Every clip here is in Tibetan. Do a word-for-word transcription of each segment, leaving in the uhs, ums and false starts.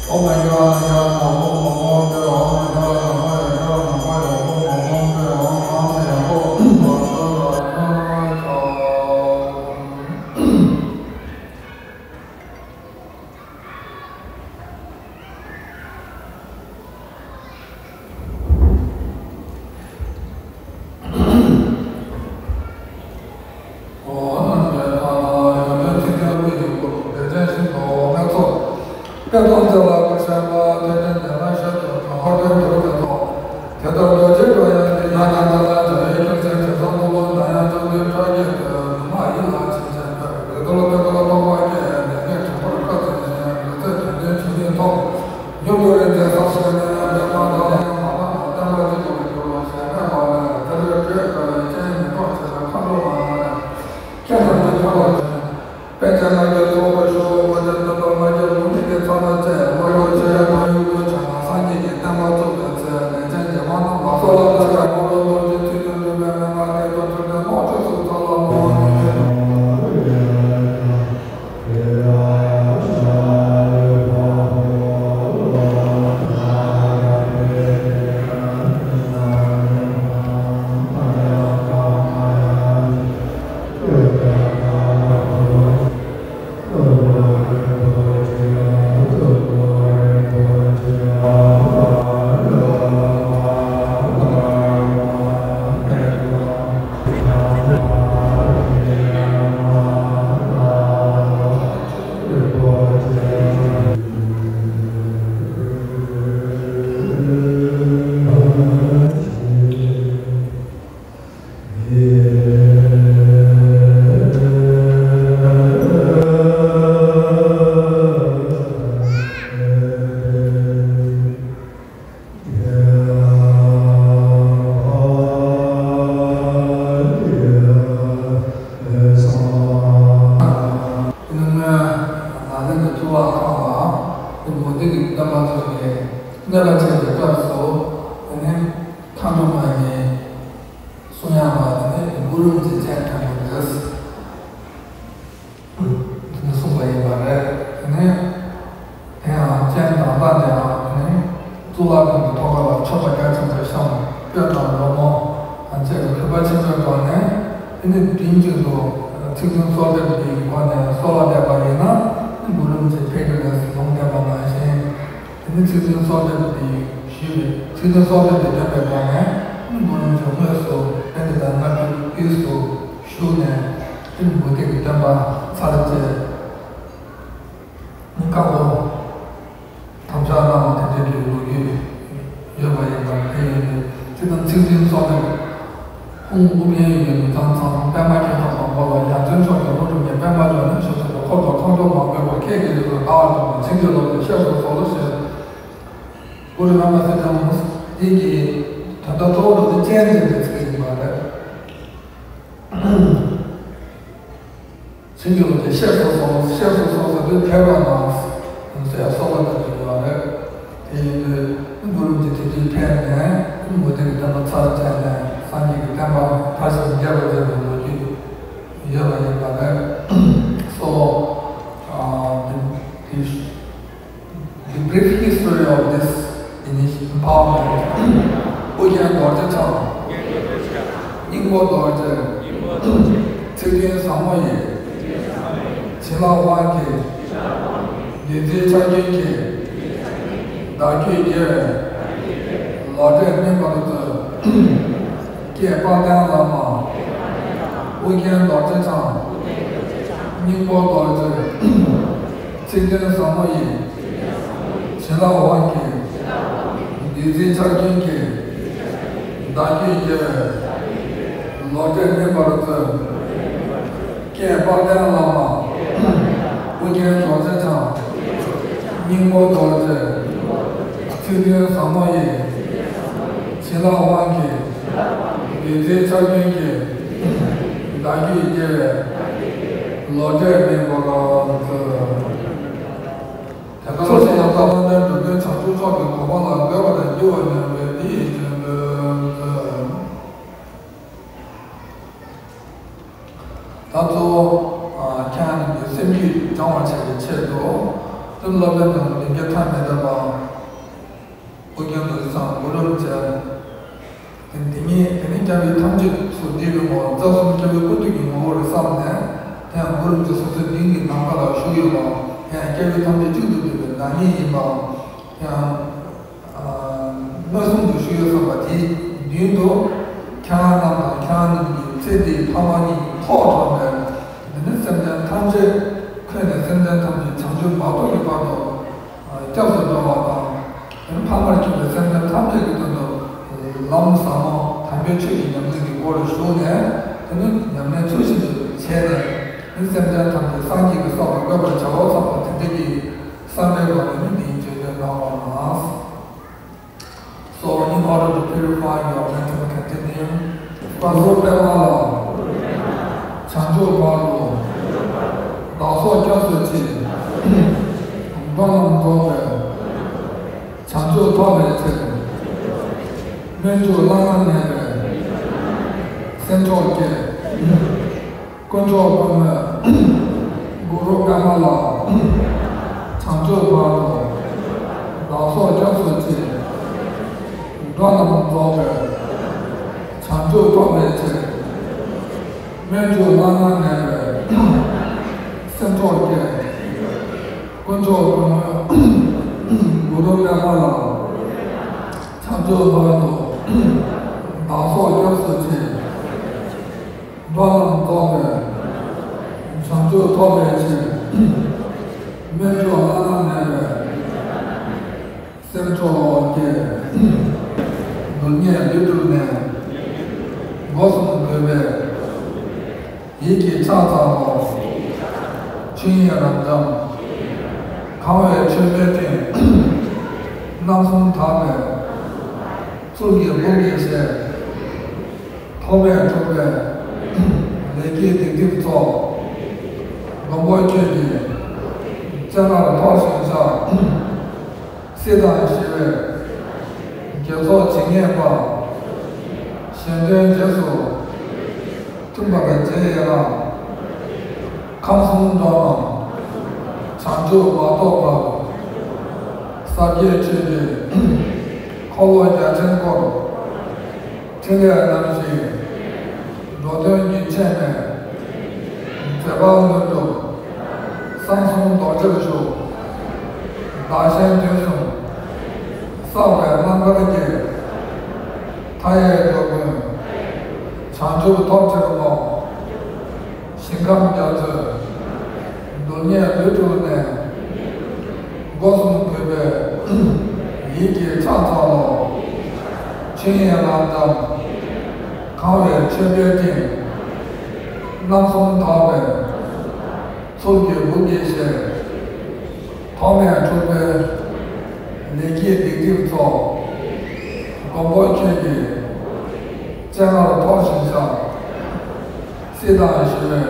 ཐོག་མྱུར་དུ་རིག་འཛིན་སོགས་ཀྱི་ནས་ཡང་ལུས་རྩལ་དོན་ལྡན་ཆོས་ཉིད་ཐོག་མྱུར་དུ་རིག་འཛིན་སོགས་ཀྱི་ནས་ཡང་ལུས་རྩལ་དོན་ལྡན་ཆོས་ཉིད་ཐོག་ཡུམ་དུ་རིག་འཛིན་སོགས་ཀྱི་ནས་ཡང་བདེ་བ་དང་ཡང་མ་ལག་དང་བརྟན་པ་ཅིག་ཏུ་འགྱུར་བ་ཞེས་སྨྲས་པ་ལས། དེ་ལས་དྲོད་འགྲོ་བའི་སྤྱན་ཉིད་ཐོག་ཆེ་བའི་མཁའ་འགྲོ་མ་ལ་ནས་ཁྱེད་རྣམས་ཀྱི་ཐོག་ལ་ཕྱིན། པཎ་ཆེན་ལྷ་བརྒྱའི་ཚོགས་ཀྱིས་ཞུ་བ་ཅན་དོན་དུ་ལྷ་བརྒྱ་ལུང་གཉིས་ཀྱི་ཚོགས་རྣམས་བཅས་ལྷོ་ཡུལ་ཆེ་བའི་ཡུལ་ཀུན་བྱོན་ལ་སངས་རྒྱས་ཀྱི་བསྟན་པ་བཙུགས་པའི་ཚེ་ལས་ཅན་རྗེ་མ་རྣམས་ལ་སོགས་ལ་ཕྱག་འཚལ་ལོ། རྡོ་རྗེ་ཚིག་དོན་སྒྲུབ་པའི་མན་ངག་གནད་དུ་གྲུབ་པའི་ཀློང་ཆོས་སུ་ཚོགས་ལ་བསྔོ་བ་ནི། ནང་ལས་ཀྱི་གཙུག་ལག་ཁང་ལ་མུ་སྟེགས་ཀྱི་བསྟན་པ་ཚུགས་པའི་གནོད་པ་བྱས་པའི་སྐབས་སུ་ནི་མཁའ་འགྲོ་མ་ཡིས། གསུང་ཡག་པ་དེ་ནི་གུ་རུ་རིན་པོ་ཆེ་སྤྱན་དྲངས་པ་རེད། དེ་ནི་གསུངས་པ་ཡིན་པ་རེད། དེ་ནི་དེ་ཡང་སྤྱན་དྲངས་པ་དེའང་དེ་ནི་གཙུག་ལག་ཁང་གི་ཐོག་ཁ་ལ་མཆོད་པ་རྒྱ་ཆེན་པོས་བཤམས། སྤོས་དང་རོལ་མོ་དང་བཅས་པའི་གུས་པ་ཆེན་པོའི་སྒོ་ནས། དེ་ནི་མདུན་གྱི་དུ་ཚིག་བདུན་གསོལ་འདེབས་འདིའི་སྒོ་ནས་གསོལ་བ་འདེབས་པ་ཡིན་ན། གུ་རུ་རིན་པོ་ཆེ་ཕེབས་ཀྱི་རེད་ཟེར་ལུང་བསྟན་པ་ནང་བཞིན། དེ་ནི་ཚིག་བདུན་གསོལ་འདེབས་འདི་ཞུས་པས། ཚིག་བདུན་གསོལ་འདེབས་འདི་འདོན་པའི་སྒོ་ནས། གུ་རུ་རིན་པོ་ཆེ་དངོས་སུ་པཎྜི་ཏ་ལྔ་བཅུ་དབུས་སུ་བཞུགས་ནས། དེ་ནི་མུ་སྟེགས་ཀྱི་བསྟན་པ་ཚར་བཅད། བཀའ་སློབ་དམ་བཅའ་གནང་བ་དེ་འདྲའི་ལོ་རྒྱུས་ཡོད་པ་ཡིན་པ། དེ་ཡིན་དུས་ཚིག་དང་ཚིག་བདུན་གསོལ་འདེབས། ཧཱུྃ་ཨུཏྤལ་གྱི་ལུས་རྩལ་ཚང་། པདྨ་གྱི་ཐོག་དང་པོ་ལ། ཡ་མཚན་མཆོག་གི་ཀླུ་སྒྲུབ་ཀྱི་པདྨ་འབྱུང་གནས་ཞེས་གསུངས་པ། འཁོར་དང་མཁའ་འགྲོ་མ་བསྐོར་བར། ཁྱེད་ཀྱི་རིགས་སུ་བདག་ལ་སྤྲུལ་པ། བྱིན་གྱིས་རློབས་ཏེ་གཤེགས་སུ་གསོལ་ལོ་ཞེས། གུ་རུ་པདྨ་སིདྡྷི་ཧཱུྃ་འདི་གི་དོན་དག་གཙོ་བོ་དེ་སྤྱན་འདྲེན་པའི་ཚིག་ཡིན་པ་རེད། བྱིན་གྱིས་རློབས་ཏེ་གཤེགས་སུ་གསོལ། གཤེགས་སུ་གསོལ་ཟེར་དུས་ཕེབས་པ་དང་ཟེར་གསོལ་བ་དེ་ཡིན་པ་རེད། དེ་ཡིན་དུས་གུ་རུ་རིན་པོ་ཆེ་དེ་དུས་ཕེབས་ནས་མུ་སྟེགས་ཀྱི་བསྟན་པ་ཚར་བཅད་ནས་སངས་རྒྱས་ཀྱི་བསྟན་པ་མཐའ་བཞིར་རྒྱས་པར་མཛད་པའི་ལོ་རྒྱུས་ཡོད་པ་ཡིན་པ་རེད། So, uh, the, the The brief history of this initial empowerment. ཨོ་རྒྱན་རྡོ་རྗེ་འཆང་། སྙིང་པོ་རྡོ་རྗེ། ཚིག་བདུན་ཟབ་མོ་ཡི། བྱིན་རླབས་དབང་གིས། བདུད་རྩིའི་ཆར་རྒྱུན་གྱིས། བདག་རྒྱུད་རྒྱལ་བའི། ལོ་འབྲས་སྨིན་པར་མཛོད། ཀྱེ་དཔལ་ལྡན་བླ་མ། ཨོ་རྒྱན་རྡོ་རྗེ་འཆང་། སྙིང་པོ་རྡོ་རྗེ། ཚིག་བདུན་ཟབ་མོ་ཡི། བྱིན་རླབས་དབང་གིས། བདུད་རྩིའི་ཆར་རྒྱུན་གྱིས། བདག་རྒྱུད་རྒྱལ་བའི། ལོ་འབྲས་སྨིན་པར་མཛོད། ཀྱེ་དཔལ་ལྡན་བླ་མ། ཨོ་རྒྱན་རྡོ་རྗེ་འཆང་། སྙིང་པོ་རྡོ་རྗེ། ཚིག་བདུན་ཟབ་མོ་ཡི། བྱིན་རླབས་དབང་གིས། བདུད་རྩིའི་ཆར་རྒྱུན་གྱིས། བདག་རྒྱུད་རྒྱལ་བའི། ལོ་འབྲས་སྨིན་པར་མཛོད། དེ་ལྟར་ཚོགས་ཞིང་ཡང་དག་བླ་མའི་འགྲོ་དོན་བྱང་ཆུབ་མཆོག་གི་གོ་འཕང་ལ་འགོད་པར་འགྱུར་བར་སྙམ་པའི་འདི་ཡི་དོན་ལ། ད་གཙོ་བོ་ཁྱེད་རྣམས་ཀྱི་སེམས་རྒྱུད་སྦྱང་བར་བྱ་བའི་ཆེད་དུ། ཏུ་སློབ་དཔོན་དང་ལྡན་རྒྱ་ཐ་མལ་པ། ཨོ་རྒྱན་རྡོ་རྗེ་འཆང་གུ་རུ་རིན་པོ་ཆེ། དེ་ནི་དེ་ནི་སྐྱབས་ཡུལ་ཐམས་ཅད་སུ་འདུས་པའི་ངོ་བོ་རྩ་གསུམ་སྐྱབས་ཡུལ་ཀུན་འདུས་ཀྱི་ངོ་བོར་བསམས་ནས། དེ་ཡང་གུ་རུ་རིན་པོ་ཆེ་སོ་སོའི་མདུན་གྱི་ནམ་མཁའ་ལ་བཞུགས་ཡོད་པ། དེ་ཡང་སྐྱབས་ཡུལ་ཐམས་ཅད་གཅིག་ཏུ་འདུས་པའི་བདག་ཉིད་ཡིན་པ། དེ་ཡང་མངོན་སུམ་དུ་བཞུགས་ཡོད་བསམ་པ་དེའི་མདུན་དུ། ཁྱེད་རང་རྣམས་དང་ཁྱེད་རང་རྣམས་ཀྱི་ཚེ་འདིའི་ཕ་མ་གཉིས་ཀྱི་ཐོག་དྲངས་པས། འདི་ནི་སེམས་ཅན་ཐམས་ཅད་འཁོད་ནས་སེམས་ཅན་ཐམས་ཅད་བྱང་ཆུབ་མ་ཐོབ་ཀྱི་བར་དུ་སྐྱབས་སུ་འགྲོ་བ་དང་། དེ་ནི་ཕ་མར་གྱུར་པའི་སེམས་ཅན་ཐམས་ཅད་ཀྱི་དོན་དུ་ལམ་ཟབ་མོ་དམ་པའི་ཆོས་ཀྱི་ཉམས་ལེན་གྱི་སྒོར་ཞུགས་ནས། དེ་ནི་ཉམས་ལེན་ཚུལ་བཞིན་དུ་བྱས་ནས། ནི་སེམས་ཅན་ཐམས་ཅད་སངས་རྒྱས་ཀྱི་སོགས་ལ་འགོད་པར་བྱའོ་བསམ་པ་དེ་འདྲ་གྱི་བསམ་པའི་སྒོ་ནས་ནི་འདིའི་བརྗོད་དོན་གནང་བ་ན། So, in order to purify your mental continuum, བར་དོ་པདྨ་ལ། བྱང་ཆུབ་བར་དུ་བདག་སོགས་སྐྱབས་སུ་མཆི། འགྲོ་རྣམས་རྫོགས་པའི་བྱང་ཆུབ་ཐོབ་པའི་ཕྱིར། སྨོན་འཇུག་བླ་ན་མེད་པའི་སེམས་མཆོག་བསྐྱེད། དཀོན་མཆོག་དཔའ་མོ་གུ་རུ་པདྨ་ལ། བྱང་ཆུབ་བར་དུ་བདག་སོགས་སྐྱབས་སུ་མཆི། འགྲོ་རྣམས་རྫོགས་པའི་བྱང་ཆུབ་ཐོབ་པའི་ཕྱིར། སྨོན་འཇུག་བླ་ན་མེད་པའི་སེམས་མཆོག་བསྐྱེད། དཀོན་མཆོག་དཔའ་མོ་གུ་རུ་པདྨ་ལ། བྱང་ཆུབ་བར་དུ་བདག་སོགས་སྐྱབས་སུ་མཆི། འགྲོ་རྣམས་རྫོགས་པའི་བྱང་ཆུབ་ཐོབ་པའི་ཕྱིར། སྨོན་འཇུག་བླ་ན་མེད་པའི་སེམས་མཆོག་བསྐྱེད། སྡུག་བསྔལ་ལུས་གྲུབ་ནས། སྒོ་གསུམ་གུས་པས་ཡིད་ཀྱིས་ཕྱག་འཚལ་ལོ། ཆོས་དབྱིངས་རབ་འབྱམས་གང་བའི་མཆོད་པའི་སྤྲིན། རྣམ་གསུམ་དག་པའི་ཚུལ་གྱིས་བུམ་གྱི་ཞལ། ཐོགས་མེད་འཁྲུགས་པའི་ལས་ཀྱི་སྡིག་སྒྲིབ་ཚོགས། མགོན་པོ་ཁྱོད་ཀྱི་སྤྱན་སྔར་མཐོལ་ཞིང་བཤགས། སྲིད་དང་ཞི་བའི་དགེ་ཚོགས་ཇི་སྙེད་པ། གཞན་དོན་རྗེས་སུ་མཐུན་པར་མཛད་ཡི་རང་། ཁམས་གསུམ་འགྲོ་རྣམས་བྱང་ཆུབ་མ་ཐོབ་བར། ཟབ་རྒྱས་ཆོས་ཀྱི་འཁོར་ལོ་རྒྱ་ཆེན་བསྐོར། ཕྲིན་ལས་རྣམ་བཞི་འགྲོ་དོན་རྒྱུན་ཆད་མེད། མཛད་པ་ལྷུན་གྲུབ་གསང་གསུམ་རྡོ་རྗེར་བཞུགས། བདག་གཞན་དུས་གསུམ་བསགས་པའི་རྣམ་དཀར་གྱིས། མཐའ་ཡས་འགྲོ་ཀུན་བྱང་ཆུབ་ཐོབ་ཕྱིར་བསྔོ། ཞིང་ཁམས་རྒྱ་མཚོའི་སྡུག་བསྔལ་ལུས་འཁྲུགས་ནས། སྒོ་གསུམ་གུས་པས་ཡིད་ཀྱིས་ཕྱག་འཚལ་ལོ། ཆོས་དབྱིངས་རབ་འབྱམས་གང་བའི་མཆོད་པའི་སྤྲིན། རྣམ་གསུམ་དག་པའི་ཚུལ་གྱིས་བུམ་གྱི་ཞལ། ཐོགས་མེད་འཁྲུགས་པའི་ལས་ཀྱི་སྡིག་སྒྲིབ་ཚོགས། མགོན་པོ་ཁྱོད་ཀྱི་སྤྱན་སྔར་མཐོལ་ཞིང་བཤགས། སྲིད་དང་ཞི་བའི་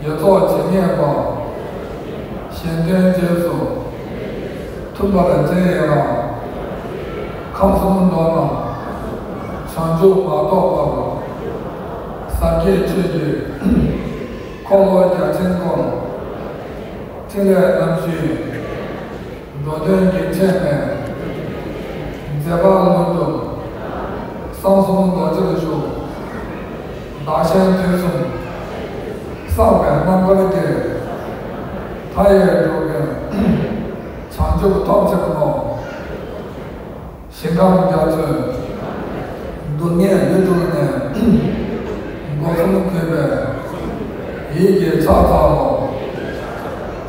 དགེ་ཚོགས་ཇི་སྙེད་པ། གཞན་དོན་རྗེས་སུ་མཐུན་པར་མཛད་ཡི་རང་། ཁམས་གསུམ་འགྲོ་རྣམས་བྱང་ཆུབ་མ་ཐོབ་བར། ཟབ་རྒྱས་ཆོས་ཀྱི་འཁོར་ལོ་རྒྱ་ཆེན་བསྐོར། ཕྲིན་ལས་རྣམ་བཞི་འགྲོ་དོན་རྒྱུན་ཆད་མེད། མཛད་པ་ལྷུན་གྲུབ་གསང་གསུམ་རྡོ་རྗེར་བཞུགས། བདག་གཞན་དུས་གསུམ་བསགས་པའི་རྣམ་དཀར་གྱིས། མཐའ་ཡས་འགྲོ་ཀུན་བྱང་ཆུབ་ཐོབ་ཕྱིར་བསྔོ། ཞིང་ཁམས་རྒྱ་མཚོའི་སྡུག་བསྔལ་ལུས་འཁྲུགས་ནས། སྒོ་གསུམ་གུས་པས་ཡིད་ཀྱིས་ཕྱག་འཚལ་ལོ།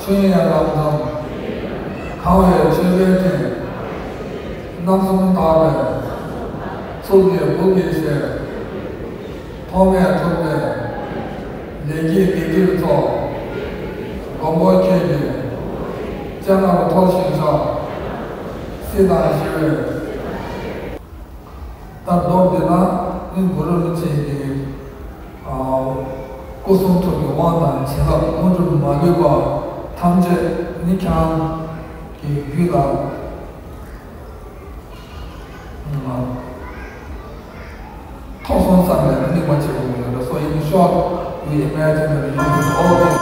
ཆོས་དབྱིངས་རབ་འབྱམས་གང་བའི་མཆོད་པའི་སྤྲིན། རྣམ་གསུམ་དག་པའི་ཚུལ་གྱིས་བུམ་གྱི་ཞལ། ཐོགས་མེད་འཁྲུགས་པའི་ལས་ཀྱི་སྡིག་སྒྲིབ་ཚོགས། མགོན་པོ་ཁྱོད་ཀྱི་སྤྱན་སྔར་མཐོལ་ཞིང་བཤགས། སྲིད་དང་ཞི་བའི། ད་མདོར་བསྡུས་ན་ནི་གུ་རུ་རིན་པོ་ཆེ་གི་སྐུ་གསུང་ཐུགས་ཀྱི་དབང་དང་བྱིན་རླབས་དངོས་གྲུབ་མ་ལུས་པ་ཐམས་ཅད་ནི་ཁྱེད་རང་གི་རྒྱུད་ལ། ཐོབ་སོང་བསམ་ནས་དམིགས་པ་བྱེད་དགོས་ཀྱི་ཡོད་རེད། So in short, we imagine that you do all things.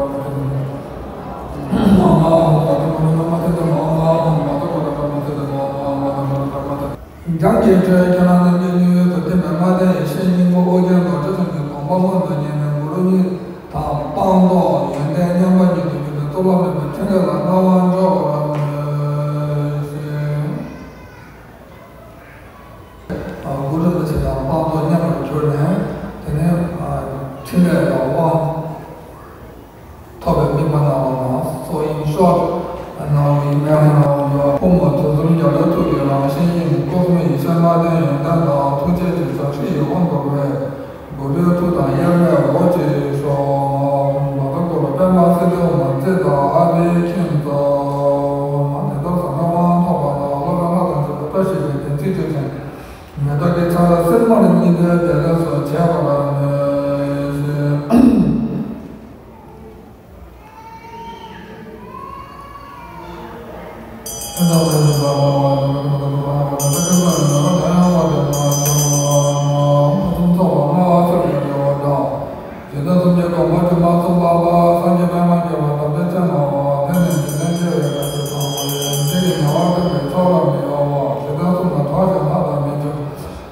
རབ་ཏུ་ཐོབ་པར་ཐལ། ཨོཾ་ཨཱཿཧཱུྃ་བཛྲ་གུ་རུ་པདྨ་སིདྡྷི་ཧཱུྃ། ཨོཾ་ཨཱཿཧཱུྃ་བཛྲ་གུ་རུ་པདྨ་སིདྡྷི་ཧཱུྃ། ཨོཾ་ཨཱཿཧཱུྃ་བཛྲ་གུ་རུ་པདྨ་སིདྡྷི། འཇམ་གྱི་ཆོས་ཁྱེད་རང་རྣམས་ཀྱི་སྙིང་དབུས་སུ་ཐིམ་པས་ལྔ་ལྡན་ཡེ་ཤེས་སྙིང་པོ་ཨོ་རྒྱན་རྡོ་རྗེ་གསུམ་གྱི་དགོངས་པ་མངོན་དུ་བརྙེས་ནས་གུ་རུ་ཉིད་དང་སྤངས་རྟོགས་ཡོན་ཏན་མཉམ་པ་ཉིད་དུ་གྱུར་པའི་གཙུག་ལག་མེད་པའི་ཕྲིན་ལས་ལ་སྣང་བ་འགྲོ་བར་མོས་ཤིག། ཨ་གུ་རུ་རིན་པོ་ཆེ་དང་སྤངས་རྟོགས་མཉམ་པར་གྱུར་ནས། དེ་ནས་ཨ་ཕྲིན་ལས་ལ་དབང་ཐོབ་པའི་དམིགས་པ་གནང་བ་ལ་སོགས་དབྱིངས་ཤོག་གནང་བའི་མན་ངག་ཡང་ཡོད། ཕུང་པོ་དུས་གསུམ་རྒྱ་མཚོའི་ཐུགས་ཀྱི་རང་བཞིན་དབྱིངས། སྐུ་གསུམ་ཡེ་ཤེས་ལྔ་ལྡན་ཡོན་ཏན་དང་། ཐུགས་རྗེ་ཅན་བཞི་ཡི་དབང་བསྐུར་བས། གུ་རུའི་ཐུགས་དང་དབྱེར་མེད་འོད་ཀྱིས་ཤོག། བཛྲ་གུ་རུ་པདྨ་སིདྡྷི་ཧཱུྃ། ཙིཏྟ་ཨ་ཏི་ཁྱིམ་བཟོ། དེ་ལྟར་བཟང་པོའི་དབང་ཐོབ་པ་དང་། སློབ་དཔོན་ལྷ་དང་བཅས་པའི་བཀྲ་ཤིས་པའི་བདེན་ཚིག་ཆོས་ཅན། མེ་ཏོག་གི་ཚལ་ལ་སིལ་མར་གཉིས་ལྡན་བདེ་ལེགས་སུ་བྱེད་པར་མོས་ཤིག། འཇིག་རྟེན་གསུམ་གྱི་གོ་འཕང་དྲི་མ་གསུམ་པ་ལ། སངས་རྒྱས་པདྨ་རྒྱལ་བ་དམ་པའི་ཆོས་སྨྲ་བ། དེ་ནས་འཇིག་རྟེན་བསྐྱོད་པའི་བཀྲ་ཤིས་དང་པོ་ཡི། འཇིག་རྟེན་ཉེ་བར་སྐྱོབ་པའི་ཕྱོགས་ལ་མི་གཡོ་བ། འཇིག་རྟེན་གསུམ་ལ་གྲགས་ཤིང་ལྷ་དང་མི་འབྱུང་།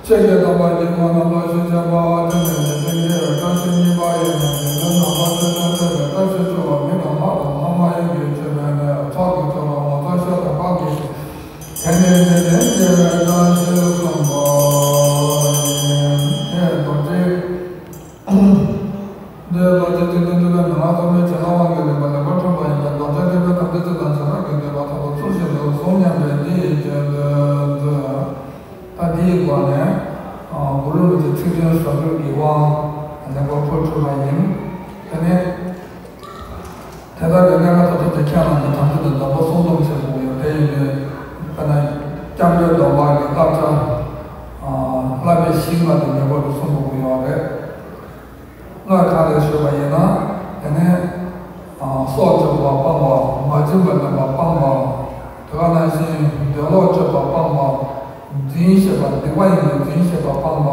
ཆོས་ཀྱི་དམ་པ་ཉིད་ཁོ་ན་ལ་ཤེས་བྱ་བ། དེ་ནས་འཇིག་རྟེན་བསྐྱོད་པའི་བཀྲ་ཤིས་གཉིས་པ་ཡི་ནི། འཇིག་རྟེན་ནམ་མཁའ་ཆོས་ཅན་བསྟན་པའི་བཀྲ་ཤིས་ཆེ་བ། མི་དང་ལྷ་དང་ལྷ་མ་ཡིན་གྱི་ཆོས་པས་ནི། ཕྱག་ཏུ་འཚལ་ལོ། ངོ་མཚར་ཤ་སྟག་གང་གིས་ཤིག། དེ་ནས་འཇིག་རྟེན་བསྐྱོད་པའི་བཀྲ་ཤིས་གསུམ་པ་ཡི། རྡོ་རྗེ། འདི་རྡོ་རྗེ་ཐེག་པའི་སྤྲུལ་པའི་མན་ངག་གཙོ་མོའི་བྱིན་རླབས་དབང་གིས་ལེགས་པར་ལེགས་པར་འཁྲུངས་པ་ཡིན་པས། རྡོ་རྗེ་ཐེག་པའི་དམ་ཚིག་ཚུལ་དང་བྱེ་བྲག་གི་བསྟོད་པ་མཐའ་དག་ཚུལ་བཞིན་དུ་གསུངས་སྙམ་པའི་ ད་འདིའི་སྒོ་ནས་གུ་རུ་རིན་པོ་ཆེ་ཚིག་དོན་ཟབ་རྒྱས་ཀྱི་དབང་ལེགས་པར་ཕུལ་གྲུབ་པ་ཡིན། དེ་ནས་དེ་ལྟར་གྱི་གནད་འགག་ཐོག་ཐོག་དེ་ཁྱེད་རང་གི་དམ་ཚིག་དང་སྡོམ་པ་སྲུང་སྡོམ་བྱེད་དགོས་ཡོད། དེ་ཡིན་དུས་དཔེར་ན་སྐྱབས་འགྲོའི་སྡོམ་པ་གི་བསླབ་བྱ། བསླབ་པའི་གཞི་ལྔ་དེ་ངེས་པར་དུ་སྲུང་དགོས་ཀྱི་ཡོད་རེད། སྔར་གང་ལས་ཞུས་པ་ཡིན་ན། དེ་ནས་སྲོག་གཅོད་པ་སྤང་བ། མ་བྱིན་པ་ལེན་པ་སྤང་བ། དེ་ག་ནང་བཞིན་འདོད་ལོག་སྤྱོད་པ་སྤང་བ། རྫུན་བཤད་པ། སྡིག་པ་ཡིན་ན་རྫུན་བཤད་པ་སྤང་བ།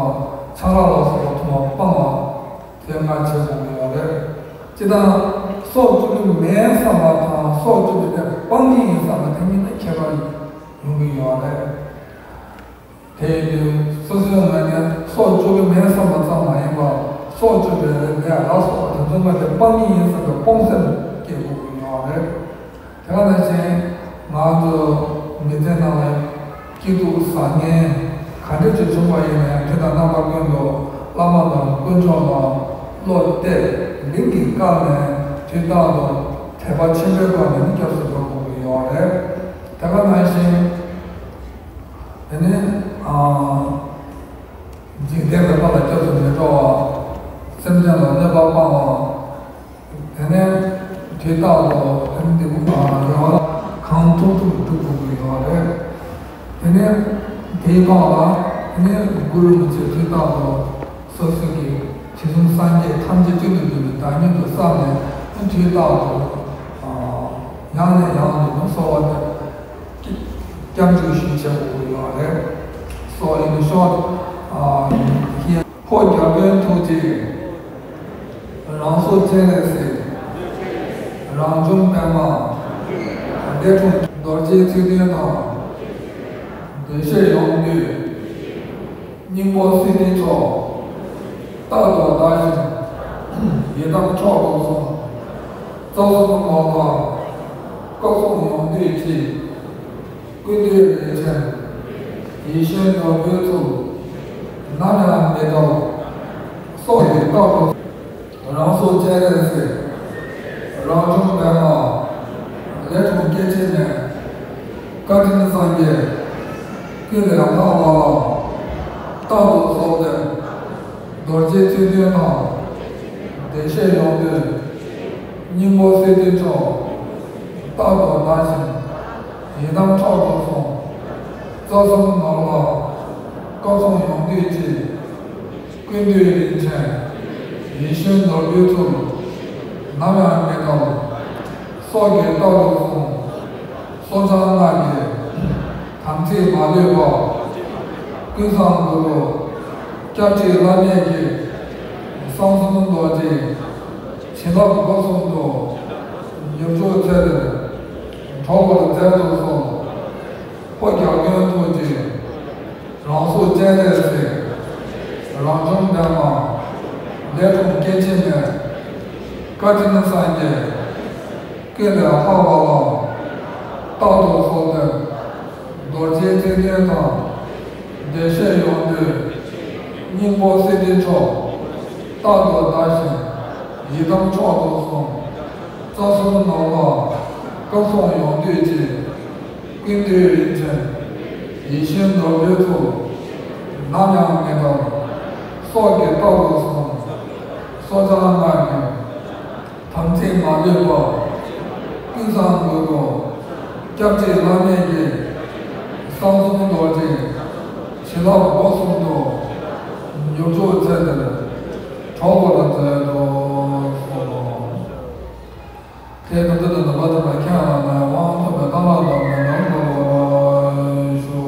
ཆང་རག་ལ་སོགས་པ་འཐུང་བ་སྤང་བ། དེ་ལྔ་བྱེད་དགོས་ཀྱི་ཡོད་རེད། སྤྱིར་བཏང་སྲོག་གཅོད་ཀྱི་མེད་བསམ་པ་དང་སྲོག་གཅོད་པའི་ལས་སྤང་གི་ཡིན་བསམ་པ་དེ་གཉིས་ནི་ཁྱད་པར་ཡོང་གི་ཡོད་རེད། དེ་ཡིན་དུས་སོ་སོའི་ངོས་ནས་སྲོག་གཅོད་ཀྱི་མེད་བསམ་པ་ཙམ་མ་ཡིན་པར་སྲོག་གཅོད་པའི་ལས་ལ་སོགས་པ་དེ་ཚོ་ལྔ་དེ་སྤང་གི་ཡིན་བསམ་པའི་སྤོང་སེམས་སྐྱེ་དགོས་ཀྱི་ཡོད་རེད། དེ་ག་ནང་བཞིན་ང་ཚོ་མི་ཚེ་ནང་ལ་སྐྱིད་སྡུག་བཟང་ངན་ག་འདྲ་ཅིག་བྱུང་བ་ཡིན་ནའང་དུས་དང་རྣམ་པ་ཀུན་ཏུ་བླ་མ་དང་དཀོན་མཆོག་ལ་བློ་གཏད་ལིང་གིས་བཀལ་ནས་དུས་རྟག་ཏུ་དད་པ་ཆེན་པོའི་སྒོ་ནས་སྐྱབས་སུ་འགྲོ་དགོས་ཀྱི་ཡོད་རེད། དེ་ག་ནང་བཞིན། དེ་ནས་ཨ། འཇིག་རྟེན་པའི་ལྷ་ལ་སྐྱབས་སུ་མི་འགྲོ་བ། སེམས་ཅན་ལ་གནོད་པ་སྤང་བ། དེ་ནས་དུས་རྟག་ཏུ་དེ་ནི་འདི་ཀུན་ཡང་གང་ཐུབ་ཐུབ་སྒྲུབ་དགོས་ཀྱི་ཡོད་རེད། དེ་ནས་དེའི་ཐོག་ལ་དེ་ནས་གུ་རུ་རིན་པོ་ཆེ་དུས་རྟག་ཏུ་སོ་སོ་གི་དྲི་བསུང་སངས་རྒྱས་ཐམས་ཅད་གཅིག་ཏུ་བསྡུས་པའི་བདག་ཉིད་དུ་བསམས་ནས་དུས་རྟག་ཏུ་ཡང་ནས་ཡང་དུ་གསོལ་བ་འདེབས། སྐྱབས་འཇུག་ཞུ་བྱེད་དགོས་ཀྱི་ཡོད་རེད། སོགས་ཡིན་ཤོག་ཨ། ཧི། ཕོ་བརྒྱ་དཔོན་ཐུགས་རྗེ། རང་སྲོག་སྤྱན་རས་གཟིགས། རང་བྱུང་པདྨ། ལས་འཁྲུངས་རྡོ་རྗེའི་ཚིག་དོན་དང་། འདུ་ཤེས་ཡོངས་འདུས། སྙིང་པོ་གསེར་ལྡན་མཆོག་རྟག་ཏུ་བདག་བཞིན་ཡི་དམ་མཆོག་ཏུ་བཟུང་། རྩ་གསུམ་ནོར་ལ་སྐུ་གསུང་ཡོངས་འདུས་ཀྱི། ཀུན་འདུས་རིན་ཆེན་ཡིད་བཞིན་ནོར་བུའི་ཚུལ། ནམ་ཡང་མི་འདོར་སྲོག་གི་རྟག་ཏུ། རང་སྲོག་སྤྱན་རས་གཟིགས། རང་བྱུང་པདྨ། ལས་འཁྲུངས་སྐྱེ་འཆི་མེད། བཀའ་དྲིན་སངས་རྒྱས། ཀུན་ལས་ལྷག་པ་ལ། རྟག་ཏུ་གསོལ་འདེབས། རྡོ་རྗེའི་ཚིག་དོན་དང་། བདེ་གཤེགས་ཡོངས་འདུས། སྙིང་པོ་གསེར་ལྡན་མཆོག་རྟག་ཏུ་བདག་བཞིན་ཡི་དམ་མཆོག་ཏུ་བཟུང་། རྩ་གསུམ་ནོར་ལ་སྐུ་གསུང་ཡོངས་འདུས་ཀྱི། ཀུན་འདུས་རིན་ཆེན་ཡིད་བཞིན་ནོར་བུའི་ཚུལ། ནམ་ཡང་མི་འདོར་སྲོག་གི་རྟག་ཏུ་བཟུང་། སྲོག་ཆགས་ལྔ་ཡི་དམ་ཚིག་མ་ལུས་པ། ཀུན་བཟང་གུ་རུ་སྐྱབས་གཅིག་བླ་མེད་ཀྱི། གསང་གསུམ་རྡོ་རྗེ་བྱིན་རླབས་སྒོ་གསུམ་དུ། མྱུར་མགྱོགས་ཚེ་འདིར་གྲོལ་བར་མཛད་དུ་གསོལ། ཕོ་བརྒྱ་དཔོན་ཐུགས་རྗེ། རང་སྲོག་སྤྱན་རས་གཟིགས། རང་བྱུང་པདྨ། ལས་འཁྲུངས་སྐྱེ་འཆི་མེད། བཀའ་དྲིན་སངས་རྒྱས། ཀུན་ལས་ལྷག་པ་ལ། རྟག་ཏུ་གསོལ་འདེབས། རྡོ་རྗེའི་ཚིག་དོན་དང་། བདེ་གཤེགས་ཡོངས་འདུས། སྙིང་པོ་གསེར་ལྡན་མཆོག་རྟག་ཏུ་བདག་བཞིན་ཡི་དམ་མཆོག་ཏུ་བཟུང་། རྩ་གསུམ་ནོར་ལ་སྐུ་གསུང་ཡོངས་འདུས་ཀྱི། ཀུན་འདུས་རིན་ཆེན་ཡིད་བཞིན་ནོར་བུའི་ཚུལ། ནམ་ཡང་མི་འདོར་སྲོག་གི་རྟག་ཏུ་བཟུང་། སྲོག་ཆགས་ལྔ་ཡི་དམ་ཚིག་མ་ལུས་པ། ཀུན་བཟང་གུ་རུ་སྐྱབས་གཅིག་བླ་མེད་ཀྱི། གསང་གསུམ་རྡོ་རྗེ་བྱིན་རླབས་སྒོ་གསུམ་དུ། མྱུར་མགྱོགས་ཚེ་འདིར་གྲོལ་བར་མཛད་དུ་གསོལ། དེ་ལྟར་དུ་ནམ་པ་དམ་པ་ཁྱེད་རང་ལ་དབང་ཐོབ་པའི་གཏན་ལ་དམ་པའི་ནོར་ལ་ལོ་ཞུ།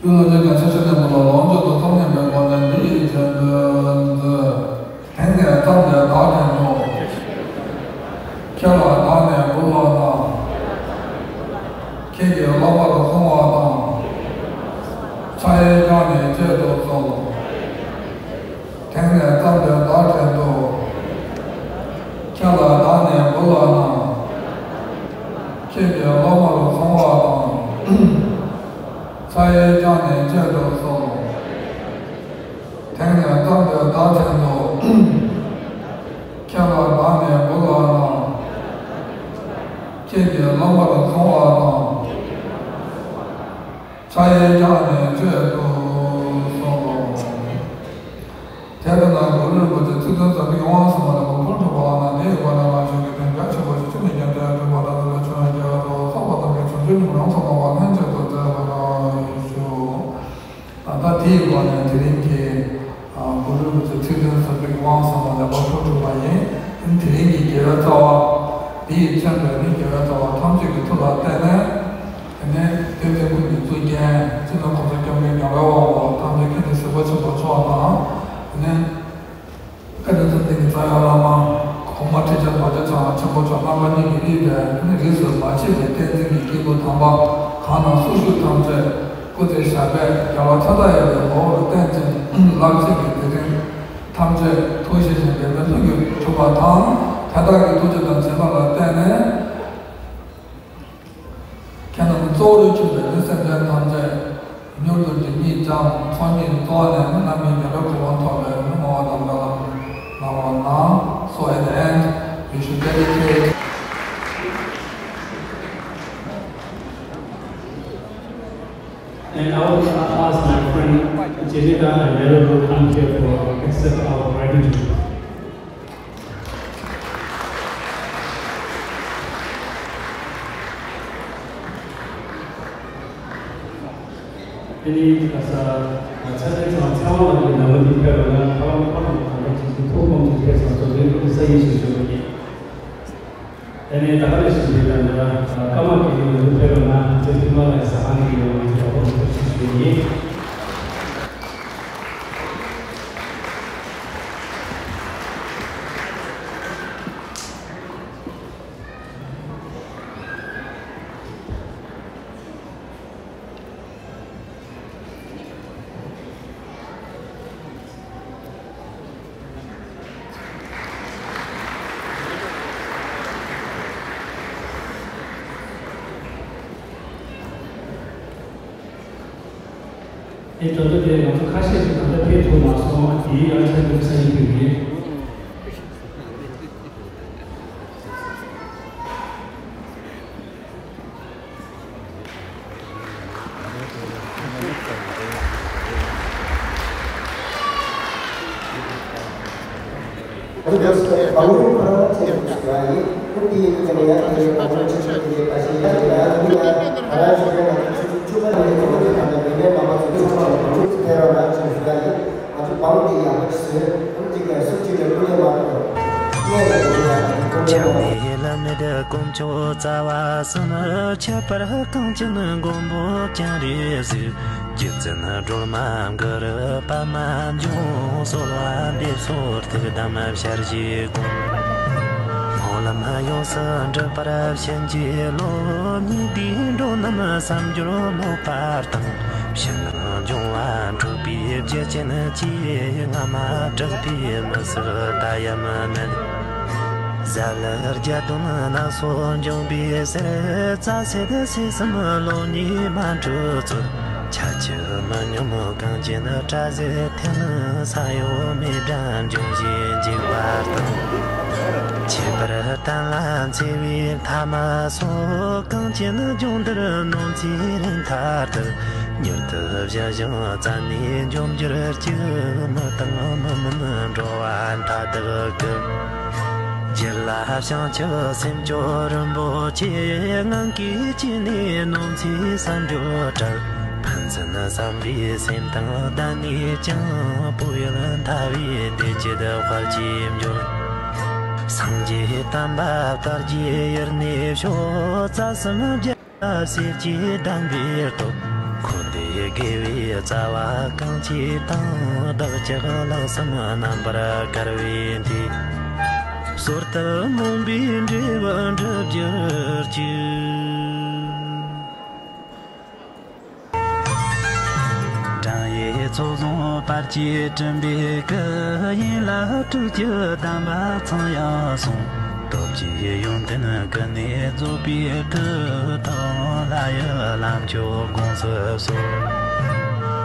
ཀུན་ལ་ཆོས་ཀྱང་ཆོས་ཀྱི་བསྟན་པ་ལ། ལོངས་སྤྱོད་དང་ཚོགས་མཉམ་པའི་སྒོ་ནས། འདི་ཡི་དོན་དུ་མཛོད། དེང་ནས་བརྩམས་ཏེ་བདག་དྲན་དུ། ཁྱེད་ལ་བདག་ནི་འབུལ་བ་ན། ཁྱེད་ཀྱི་སློབ་མར་བཟུང་བ་དང་། ཕྱག་གཡས་བརྐྱངས་ནས་མཆོད་དུ་གསོལ། དེང་ནས་བརྩམས་ཏེ་བདག་དྲན་དུ། ཁྱེད་ལ་བདག་ནི་འབུལ་བ་ན། ཁྱེད་ཀྱི་སློབ་མར་བཟུང་བ་དང་། ཕྱག་གཡས་བརྐྱངས་ནས་མཆོད་དུ་གསོལ། དེང་ནས་བརྩམས་ཏེ་བདག་དྲན་དུ། ཁྱེད་ལ་བདག་ནི་འབུལ་བ་ན། ཁྱེད་ཀྱི་སློབ་མར་བཟུང་བ་དང་། ཕྱག་གཡས་བརྐྱངས་ནས་མཆོད་དུ་གསོལ། དེ་ལྟར་ན་གུ་རུ་རིན་པོ་ཆེ་ཚིག་དོན་ཟབ་པའི་དབང་གསུམ་ལ་ཕུལ་གྲུབ་པ་ན། དེའི་སྒོ་ནས་རང་གཞན་གྱི་དོན་རྒྱ་ཆེན་པོ་ཞིག་ཅི་ནས་ཀྱང་འགྲེལ་བར་འགྲུབ་པ་དང་། དེ་ལ་ཆོས་རྒྱལ་བ་སོགས་པ་རྣམས་ཀྱིས་བྱང་ཆུབ་ཉིད་རང་སོ་སྣང་བ་ལྷན་ཅིག་ཏུ་མཛད་པར་ཞུ། ད་ལྟ་དེའི་སྒོ་ནས་དེ་རིང་གི་གུ་རུ་རིན་པོ་ཆེ་ཚིག་དོན་ཟབ་པའི་དབང་གསུམ་ལ་ཕུལ་གྲུབ་པ་ཡིན། དེ་རིང་གི་དགེ་བའི་རྩ་བ། འདི་ཡིས་མཚོན་པའི་ནི་དགེ་བའི་རྩ་བ་ཐམས་ཅད་ཀྱི་མཐུ་ལ་བརྟེན་ནས། དེ་ནས་བསྟན་འཛིན་ཀུན་གྱི་གཙུག་རྒྱན་སྤྱི་ནོར་༸གོང་ས་༸སྐྱབས་མགོན་རྒྱལ་བའི་དབང་པོ་ཐམས་ཅད་མཁྱེན་བརྩེ་ཞིང་པ་ཆེན་པོ་མཆོག་དང་། དེ་ནས་དཔལ་ལྡན་འཛམ་གླིང་གི་རྩ་བའི་བླ་མ་གོང་མ་ཁྲི་ཆེན་རྡོ་རྗེ་འཆང་ཆེན་པོ་མཆོག་རྣམ་པ་གཉིས་ཀྱིས་དབུས་པའི་དེ་ནས་རིས་སུ་མ་ཆད་པའི་བསྟན་འཛིན་གྱི་སྐྱེས་བུ་དམ་པ་གང་རྣམས་སུ་བཞུགས་ཐམས་ཅད་སྐུ་ཚེ་ཞབས་པད་བརྒྱ་བ་ཕྱག་ལྟག་ཡལ་བའི་ངོ་བོར་བརྟན་ཅིང་། སླར་གཤེགས་ཀྱི་དེ་རིང་ཐམས་ཅད་ཐུགས་བཞེད་བཞིན་བདེ་བའི་ལྷུན་གྱིས་གྲུབ་པ་དང་། དེ་དག་གི་ཐུགས་རྗེ་དང་བྱིན་རླབས་ལ་བརྟེན་ནས། ཁྱེད་རྣམས་གཙོ་བོར་གྱུར་པའི་སེམས་ཅན་ཐམས་ཅད་མྱུར་དུ་སྒྲིབ་གཉིས་སྦྱངས། ཚོགས་གཉིས་རྫོགས་ནས་རྣམ་སྨིན་རྒྱལ་བའི་གོ་འཕང་ཐོབ་པའི་བསྔོ་བ་དང་སྨོན་ལམ་གནང་རོགས་གནང་། So at the end, we should dedicate. And I would ask my friend Jenita and Nero to come here for accept our gratitude. དེ་ནས་ད་ས་ཚ་ཚ་ཚ་ཚ་བ་ལ་ནི་ནང་མི་འདི་ཕེབས་རོགས་གནང་། ཁ་བ་ཁོ་ན་གང་འདྲ་ཅིག་ཅིག་ཐུགས་དགོངས་ཅིག་ཕེབས་སོང་། ཚོགས་འདུའི་ཐོག་ཏུ་ས་ཡིན་ཞེས་ཞུ་བ་ཡིན། དེ་ནས་ད་ག་ནས་ཞུ་རྒྱུ་ཡིན་ན། སྐར་མ་དགེ་ལེགས་ནང་དུ་ཕེབས་རོགས་གནང་། ཚེ་ཐུབ་མ་ལགས་ཟ་ཁང་གི་ཡོང་བའི་ཚོགས་པ་འདི་ཚོ་ཞུ་རྒྱུ་ཡིན། ཨེ། ད་ལྟ་དེ་ང་ཚོ་ཁ་ཤས་ཤིག་ད་ལྟ་ཕེབས་ཐུབ་མ་སོང་། དེའི་ཡང་ཆ་འདུག་ས་ཡིན་དུས་ཡིན། ལྕགས་མའི་ལམ་མེད་དཀོན་མཆོག་རྩ་བ་གསུམ། ཁྱད་པར་གངས་ཅན་མགོན་པོ་སྤྱན་རས་གཟིགས། རྗེ་བཙུན་སྒྲོལ་མ་གུ་རུ་པདྨ་འབྱུང་། གསོལ་བ་འདེབས་སོ་ཐུགས་དམ་ཞལ་གྱིས་བསྒོམ། སྨོན་ལམ་ཡོངས་སུ་འགྲུབ་པར་བྱིན་གྱིས་རློབས། ཉེ་དུའི་འགྲོ་རྣམས་བསམ་སྦྱོར་མོས་པ་དང་། ཕྱི་ནང་སྦྱོང་བ་འཁྲུགས་པའི་རྒྱུ་ཅན་གྱིས། སྔ་མ་དྲུག་པའི་མི་སྲིད་ད་ཡང་མི་ནུས། གཟའ་ལྷག་བརྒྱད་སྟོན་ནད་སོགས་འབྱུང་བའི་ཚེ། རྩ་སྲེད་སྲིད་གསུམ་རླུང་གཉིས་མ་འཁྲུགས་ཚུལ། ཆ་བཅུ་མི་སྙོམས་གངས་ཅན་སྲ་མཛད་འཐེན། ས་གཡོ་མེ་སྦྲང་འབྱུང་བཞིན་འཇིགས་པ་དང་། ཁྱད་པར་གཏན་ལ་འཚེ་བའི་མཐའ་མ་སོགས། གངས་ཅན་ལྗོངས་འདིར་ནོར་འཚེའི་རིམ་མཐའ་དག། མྱུར་དུ་ཞི་ཞིང་བཙན་ནས་འཇོམས་གྱུར་ཅིག། མི་དང་མི་མིན་འགྲོ་བ་མཐའ་དག་གི། རྒྱུད་ལ་བྱང་ཆུབ་སེམས་མཆོག་རིན་པོ་ཆེ། ངང་གིས་བཅིངས་ནས་ནོར་འཚེའི་བསམ་སྦྱོར་བྲལ། ཕན་ཚུན་བསམ་པའི་སེམས་དང་ལྡན་ནས་ཀྱང་། བོད་ཡུལ་མཐའ་བའི་བདེ་སྐྱིད་དཔལ་གྱིས་འབྱོར། སངས་རྒྱས་བསྟན་པ་དར་རྒྱས་ཡུན་གནས་ཤོག། རྩ་གསུམ་རྒྱལ་སྲས་ཀྱི་གདམས་པའི་སྟོབས། འཁོར་འདས་ དགེ་བའི་རྩ་བ་གང་སྐྱེས་དང་། བདག་ཅག་ལྷག་བསམ་རྣམ་པར་དཀར་བའི་མཐུས། གསོལ་བཏབ་མུན་པའི་འབྲས་བུ་འགྲུབ་གྱུར་ཅིག། བགྲང་ཡས་ཚོགས་བཟུང་བར་ཆད་བསྐྲུན་པའི་སྐུ། ཡིད་ལ་སྤྲུལ་གྱུར་དམ་པ་ཚངས་དབྱངས་གསུང་། སྟོབས་ཀྱིས་ཡོན་ཏན་ཀུན་ནས་རྫོགས་པའི་མཐུ། ཐོབ་ལྷ་ཡི་ལམ་མཆོག་དགོངས་སུ་གསོལ།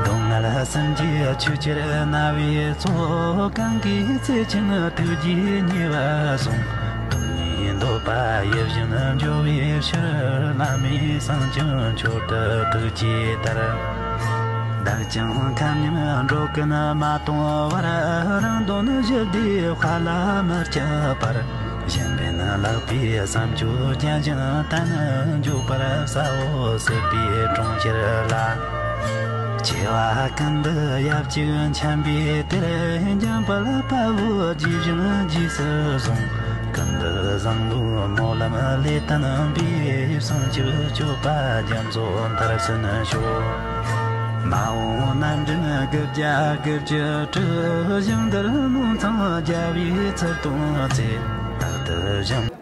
སྡུག་བསྔལ་སེམས་ཀྱི་ཆོས་ཕྱིར་མནར་བའི་ཚོགས། གང་གིས་བརྩེ་ཆེན་ཐུགས་རྗེས་ཉེས་པ་བསྲུང་། སྡུག་བསྔལ་འདོད་པ་ཡིད་བཞིན་འཇོ་བའི་ཕྱིར། བླ་མེད་སེམས་ཅན་མཆོག་ཏུ་ཐུགས་བསྐྱེད་ལྟར། བདག་ཀྱང་ཁམས་མཉམ་འགྲོ་ཀུན་མ་སྟོངས་བར། རང་དོན་ཞི་བདེའི་དཔལ་ལ་མི་སྐྱིད་པར། གཞན་ཕན་བརླག་པའི་བསམ་སྤྱོད་བརྒྱ་བྱིན་གཏན་འཇོག་པར། ས་འོག་སྲིད་པའི་གྲོང་ཁྱེར་ལ། སྐྱེ་བ་ཀུན་ཏུ་ཡབ་གཅིག་འཆམ་པའི་དེར། འཇམ་དཔལ་དཔའ་བོས་རྗེས་བཞིན་རྗེས་སུ་བཟུང་། ཀུན་ཏུ་བཟང་པོའི་སྨོན་ལམ་ལས་བརྟན་པའི། བྱང་ཆུབ་སྤྱོད་པ་རྒྱ་མཚོ་མཐར་ཕྱིན་ཤོག། མ་འོངས་རྣམ་འདྲེན་དགུ་བརྒྱ་དགུ་བཅུ་དྲུག། ཞིང་དེར་མོན་ཚང་རྒྱལ་བའི་ཚུལ་སྟོན་ཚེ། རྟག་ཏུ་ཞིང་